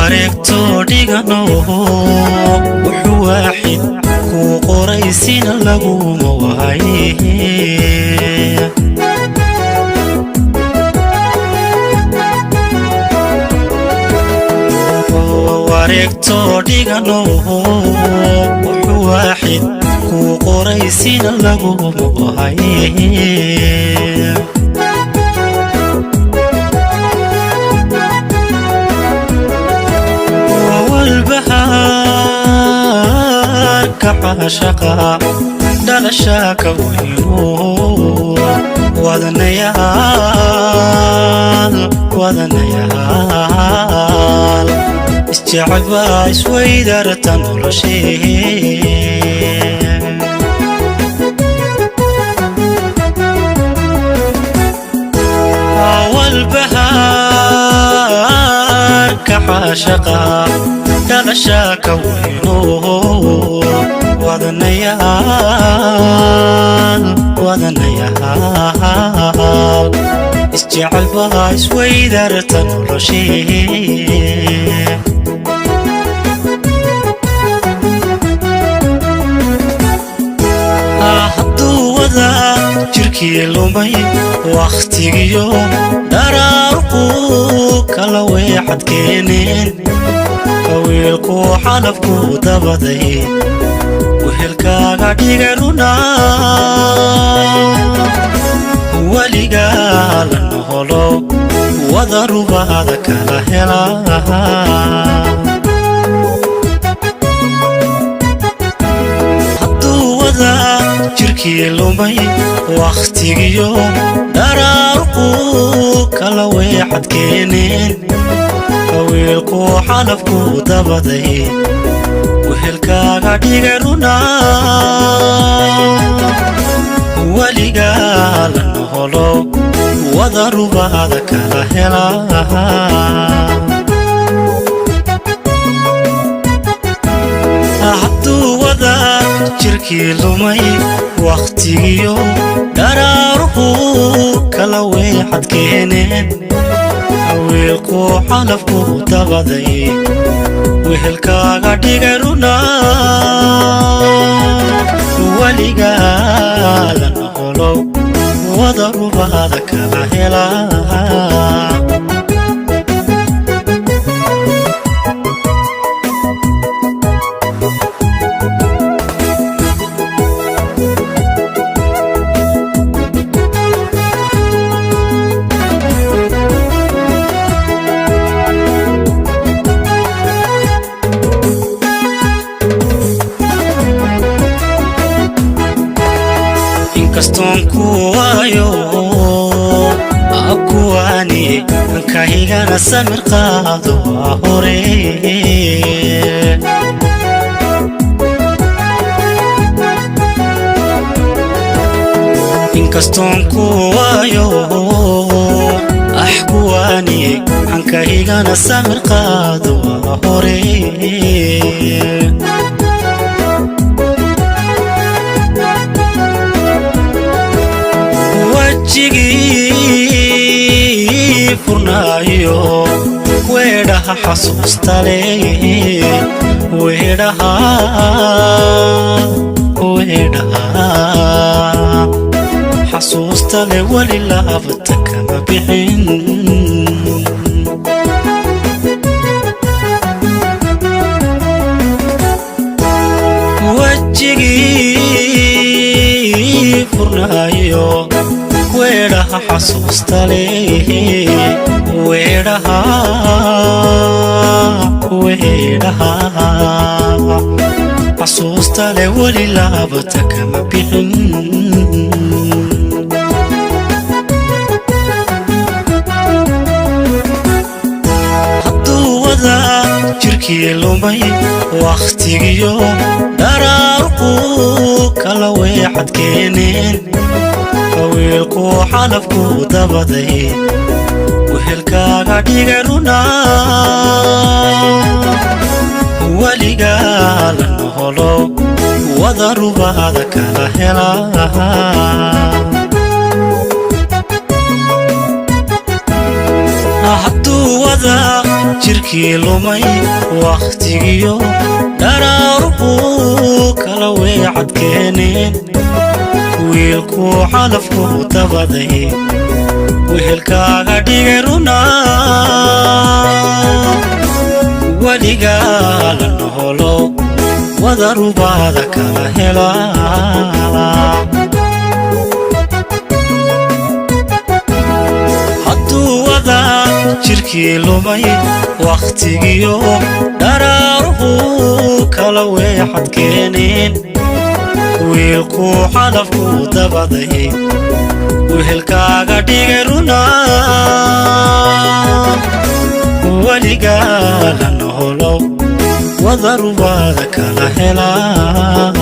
Wareegto dhigano, wuxuu waaxid kuu qoraysina laguma waaye. Wareegto dhigano, wuxuu waaxid kuu qoraysina laguma waaye. Walbahaarka caashaqa dhalashaa ka weyno, wadanayaal, wadanayaal isjecel baa isweydarta noloshee. Walbahaarka caashaqa dhalashaa ka weyno, wadanayaal, wadanayaal isjecel baa isweydarta noloshee. Hadduu wada jirkii lumay, wakhtigiyo dharaarqu kala weexad keeneen, wiilku xalafku dabaday wehelkaaga dhigay runa, weligaa la noholo wada rubaada kala hela. Hadduu wada jirkii lumay, wakhtigiyo dharaarqu kala weexad keeneen, wiilku xalafku dabaday wehelkaaga dhigay runa, weligaa la noholo wada rubaada kala hela. Hadduu wada jirkii lumay, wakhtigiyo dharaaruhu kala weexad keeneen, wiilku xalafku dabaday wehelkaaga dhigay runa, weligaa la noqolo wada rubaada kala hela. Inkastoon ku waayo kuwaani ankahigana samir qaado waa hore. Inkastoon ku waayo kuwaani ankahigana samir qaado waa hore. Wejigii furnaayo weedhaha xasuustale, weedhaha, weedhaha xasuustale weli laabta kama bixin. Wejigii furnaayo weedhaha xasuustale, weedhaha, weedhaha xasuustale weli laabta kama bixin. Hadduu wada jirkii lumay, wakhtigiyo dharaarqu kala weexad keeneen, wiilku xalafku dabaday wehelkaaga dhigay runa, weligaa la noholo wada rubaada kala hela. Hadduu wada jirkii Jirkii lumay wakhtigiyo dharaaruhu kala weecad keeneen, wiilkuu calafku dabaday wehelkaaga dhigay runa. Weligaa la noholo, wadarubaada kala helaa. Hadduu wadaa jirkii lumay wakhtigiyo dharaaruhu kala weexad keeneen, wiilkuu calafku dabaday wehelkaaga dhigay runa. Weligaa la noholo, wadarubaada kala helaa.